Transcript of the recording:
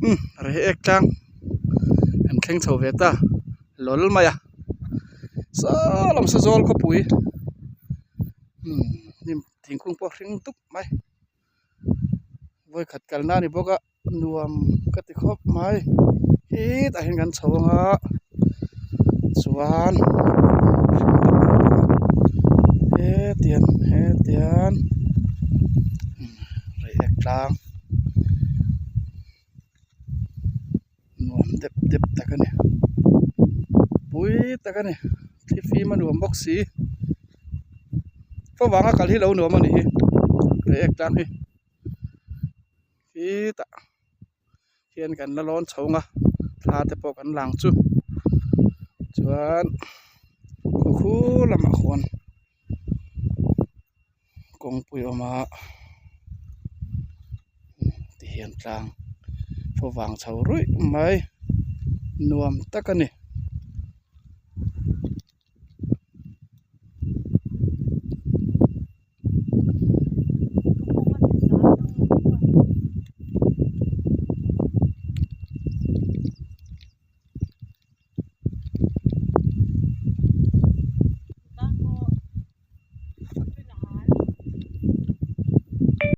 Umm Reiek tlang an thleng chho ve ta hlawl mai a saw lam saw zawl khawpui umm hnim thingkung pawh a hring dup mai vawikhat kalna a ni bawk a nuam ka ti khawp mai hetah hian kan chho ang a chuan hetiang hetiang Reiek tlang. Nuam dep dep tak a ni pui tak a ni thlifim a nuam bawk si favang a kal hi lo nuam a ni hi Reiek tlang hi khitah hian kan la lawn chho ang a thla te pawh kan lang chu chuan khaw khu lamah khuan. Kawngpui awm a ti hian tlang favang chho ruih mai nuam tak a ni.